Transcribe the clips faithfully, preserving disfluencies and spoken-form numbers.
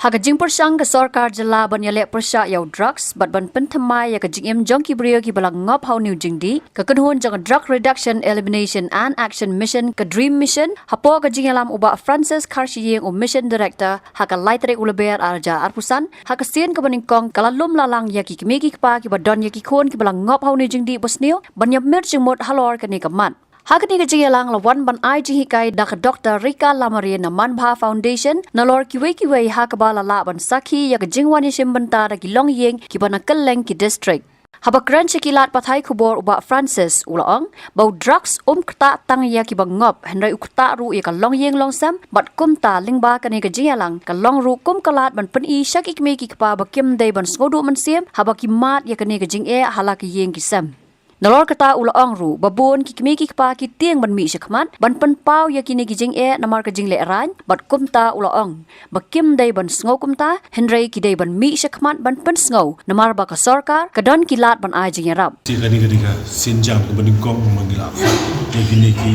Ha ka jingpyrshang ka sorkar jylla ban ïaleh pyrshah ïa u drugs bad ban pynthymmai ïa ka jingim jong ki briew kiba la ngop ha une u jingdih, ka kynhun jong ka Drug Reduction, Elimination and Action Mission, ka DREAM Mission, hapoh ka jingïalam u Bah Francis Kharshiing, u Mission Director, ha ka lai tarik u Lber arhajar arphew san, ha ka sien kaba nyngkong ka la lum la lang ïa ki kmie ki kpa kiba don ïa ki khun kiba la ngop ha une u jingdih basniew ban ïamir jingmut halor kane ka mat. Ha kane ka jingïalang la wan ban ai jinghikai da ka Doktor Rika Lamare na Manbha Foundation, nalor kiwei kiwei ha kaba la lah ban sakhi ïa ka jingwan ïashim bynta da ki longïing kiba na kylleng ki district. Haba kren sha ki lad pathai khubor u Bah Francis u la ong ba u drugs um ktah tang ïa kiba ngop, hynrei u ktah ruh ïa ka longïing longsem, bad kumta lyngba kane ka jingïalang ka long ruh kum ka lad ban pyni sha ki kmie ki kpa ba kim dei ban sngewduh mynsiem haba ki mad ïa kane ka jingeh ha la ki ïing ki sem. Nalor kata u la ong ruh ba bun ki kmie ki kpa ki tieng ban mih shakhmat ban pynpaw ïa kine ki jingeh namar ka jinglehrain, bad kumta u la ong ba kim dei ban sngew kumta, hynrei ki dei ban mih shakhmat ban pynsngew namar ba ka sorkar ka don ki lad ban ai jingïarap. Te kane ka dei ka sienjam kaba nyngkong ba ngi la khot ïa kine ki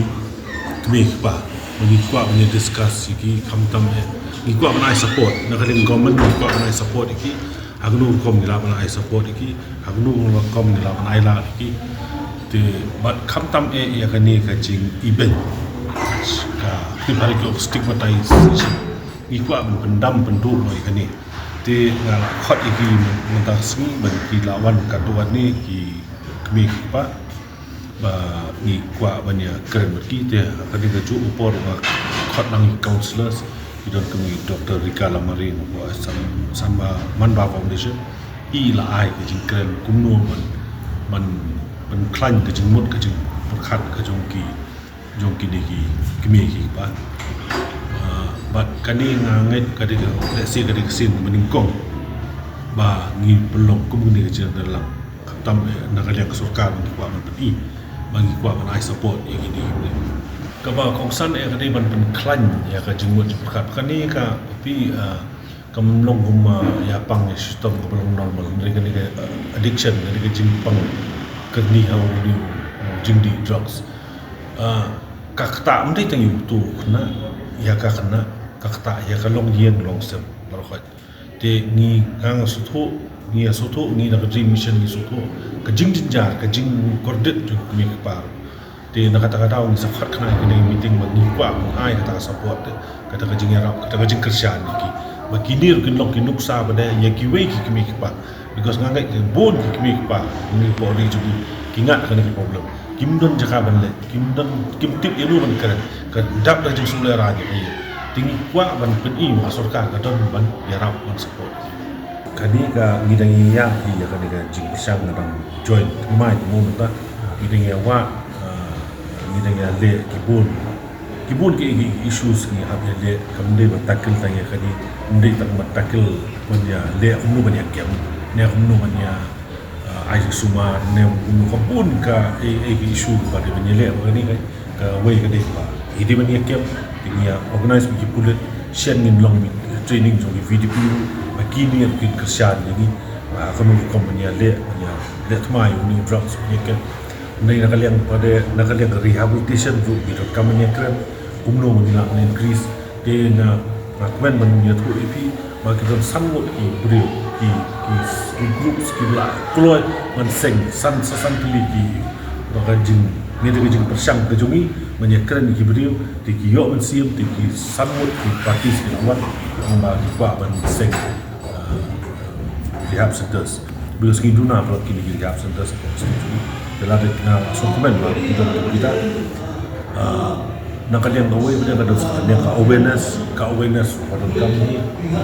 kmie ki kpa ba ngi kwah ban ïa discuss ïa ki khamtam eh. Ngi kwah ban ai support na ka liang government, ngi kwah ban ai support ïa ki. Ha kano rukom ngi lah ban ai support ïa ki, ha kano rukom ngi lah ban ai lad ïa ki. Te bad khamtam eh ïa kane ka jingibeiñ, ka tip ha ka stigmatization, ngi kwah ban pyndam pynduh noh ïa kane. Te nga la khot ïa ki mynta ka sngi ban ki la wan katto katne ki kmie ki kpa ba ngi kwah ban ïakren bad ki. Te ha kane kajuh ka por nga khot lang ïa ki counsellors, ki don kum i Doktor Rika Lamare na Manbha Foundation. I la ai ka jingkren kumno ban, ban pynkhlaiñ ka jingmut ka jingpyrkhat ka jong ki, jong kine ki kmie ki kpa. Ah, bad kane nga ngeit ka dei ka, lehse ka dei ka sien ba nyngkong ba ngi pynlong kum kane ka jingïalang. Khamtam eh na ka liang ka sorkar ba ngi kwah ban pyni, ba ngi kwah ban ai support ïa kine ki briew. Kaba kongsan eh ka dei ban pynkhlaiñ ïa ka jingmut jingpyrkhat. Kane ka phi, ah, kam long kum, ah, ïa pang ïa shitom kaba long normal. Hynrei kane ka, ah, addiction, kane ka jingpang kyrni ha u jingdih drugs. Ah, ka ktah ym dei tang ïa uto u khynnah, ïa ka khynnah, ka ktah ïa ka longïing longsem baroh. Te ngi, nga nga sngewthuh, ngi ïa sngewthuh, ngi na ka DREAM Mission ngi sngewthuh ka jingjynjar, ka jingkordit jong ki kmie ki kpa. Te na kata ka daw ngi sa khot khnang kane ka meeting ba ngi kwah ban ai kata ka support, kata ka jingïarap, kata ka jingkyrshan ïa ki, ba kine ruh kin long ki nuksa ba dei ïa kiwei ki kmie ki kpa. Because nga ngeit ki bun ki kmie ki kpa ngi poi ri jong ki, ki ngat kane ka problem. Kim don jaka ban leh, kim don, kim tip ïano ban kren, ka dap da jingsngewlehrain ïa ki. Te ngi kwah ban pyni ba ka sorkar ka don ban ïarap, ban support. Kane ka ngi dang ïa ïa ïa kane ka jingpyrshang, nga dang join thymmai kumno mynta. Ngi dang ïa wad, ah, ngi dang ïa leh ki bun, ki bun ki, ki issues ngi hap ïa leh. Kam dei ban tackle tang ïa kane, ym dei tang ban tackle ban ïa leh kumno ban ïa kem, ne kumno ban ïa, ah, ai jingsumar, ne kumno, ka bun ka, eh, eh, ki issue ba dei ban ïa leh ba kane ka, kawei ka dei ba i dei ban ïa kem. Te ngi ïa organize bad ki pulit, shen ngin long training jong ki VDP ruh, ba kine ruh kin kyrshan ïa ngi ba kano rukom ban ïa leh, ban ïa leh thymmai ïa une u drugs, ban ïa kem. Hynrei na ka liang pat de, na ka liang ka rehabilitation ruh ngi donkam ban ïa kren kumno ban ïa increase. Te nga, nga kmen ban ïathuh ïa phi ba ki don san ngut ki briew, ki, ki groups kiba la kloi ban seng, san, sa san tylli ki, ba ka jing, ne ka jingpyrshang ka jong ngi ban ïa kren ïa ki briew. Te ki ïoh mynsiem, te ki san ngut ki parties ki la wan, ong ba ki kwah ban seng, ah, rehab centers. Because ngi duna paralok kine ki rehab centers. Te lada nga la sngewkmen ba ki don kita, ah, na ka liang kawei pat de ka don sa ka liang ka awareness, ka awareness ka donkam ngi,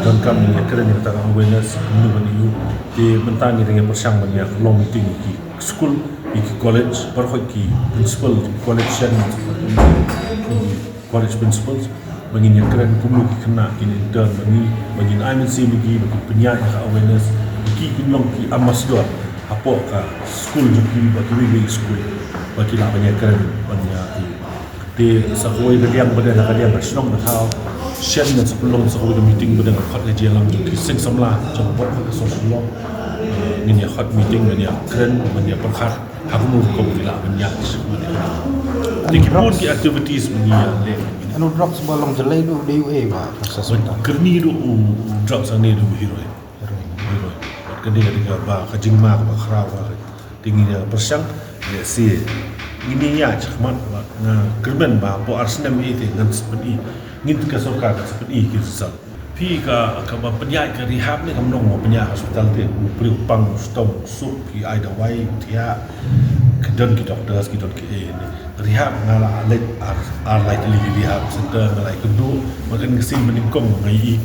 donkam ngi ïa kren ïa kata ka awareness, kumno ban ïoh. Te mynta ngi dang ïa pyrshang ban ïa long meeting ki skul, ki college, baroh ki principal, ki college shen, ki college principals, ba ngin ïa kren kumno ki khynnah kin intern bad ngi, ba ngin ai mynsiem ïa ki, ba kin pynïaid ïa ka awareness, ba ki kin long ki ambassador hapoh ka skul jong ki, ba kiwei kiwei ki skul ba ki lah ban ïa kren, ban ïa. Te sa kawei ka liang pat de, na ka liang ka shnong ka thaw, shen ngan sa pynlong sa kawei ka meeting pat de, ngan khot ka jingïalang jong ki seng samla jong ka Borphet Association Shillong. Ngin ïa khot meeting, ngin ïa kren, ngin ïa pyrkhat ha kumno rukom ki lah ban ïaid. Te ki bun ki activities ba ngi ïa leh. Anu drugs ba long jyllei du dei u ei ba ka sa sumta. Kyrni du u drugs, ane du heroin. Heroin. Heroin. Bad kane ka dei kaba ka jingma kaba khraw ba. Te ngi ïa pyrshang, ïa si. Ngi ïa shakhmat ba nga kyrmen ba hapoh ar snem hi te ngan sa pyni. Ngin, ka sorkar kan sa pyni ki result. Phi ka, kaba pynïaid ka rehab ne kam long ba pynïaid hospital te, u briew pang, u shitom, u suk, ki ai dawai, u thiah, ki don ki doctors, ki don ki ei ne. Rehab nga la leit ar, ar lai tylli ki rehab center, nga la ïakynduh, ma kan ka sien ba nyngkong nga ïohi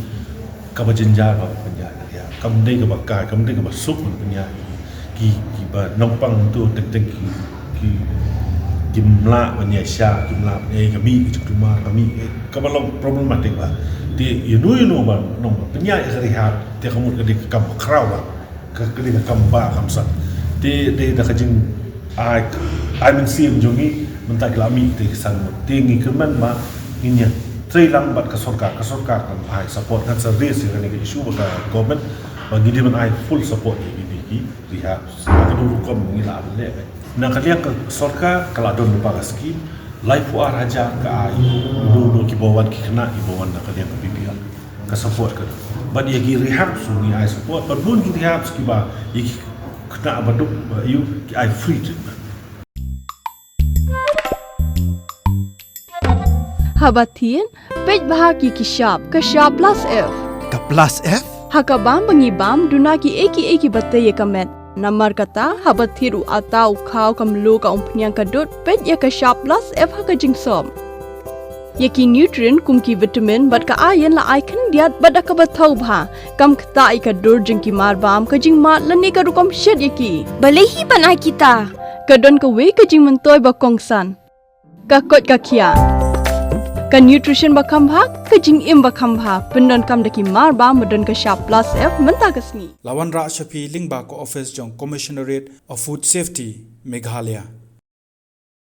kaba jynjar ba pynïaid ka rehab. Kam dei kaba kai, kam dei kaba suk ban pynïaid. Ki, kiba nongpang tu teng teng ki, ki, kim lah ban ïaishah, kim lah ban ïa ka mih ka jingtumar, ka mih, eh, kaba long problematic ba. Te ïano ïano ba nong pynïaid ka rehab, te ka mut ka dei ka kam khraw ba. Ka, ka dei ka kam ba kam sah. Te, te da ka jing, ai, ai mynsiem jong ngi, mynta ki la mih te ki san mut. Te ngi kyrmen ba ngin ïa trei lang bad ka sorkar, ka sorkar kan ai support, kan sa raise ïa kane ka issue bad ka government, ba ngi dei ban ai full support ïa kine ki rehab. Ka dei rukom ngi la ban leh. Na ka liang ka sorkar ka la don lypa ka skim, laiphew ar hajar ka ai. Uno uno kiba wan ki khynnah kiba wan na ka liang ka B P L. Ka support ka. Bad ïa ki rehab su ngi ai support. Bad bun ki rehab kiba ïa ki khynnah ba duk ba ïa ki ai free treatment. Haba thied, peit bha ki ki shap, ka shap plus F. Ka plus F? Ha ka bam ba ngi bam, duna ki ei ki ei kiba tei ïa ka met. Namar kata, haba thied u atta, u khaw, ka mluh, ka umphniang, ka dud, peit ïa ka shap plus F ha ka jingsop. Ïa ki nutrient kum ki vitamin bad ka iron la ai khyndiat bad da kaba thaw bha. Kam ktah ïa ka dur jong ki mar bam, ka jingmad lane ka rukom shet ïa ki. Balei hi ban ai kita? Ka don kawei ka jingmyntoi ba kongsan. Ka koit ka khiah. Ka nutrition ba kham bha, ka jingim ba kham bha. Pyndonkam da ki mar bam ba don ka shap plus F mynta ka sngi. La wanrah sha phi lyngba ka office jong Commissionerate of Food Safety, Meghalaya.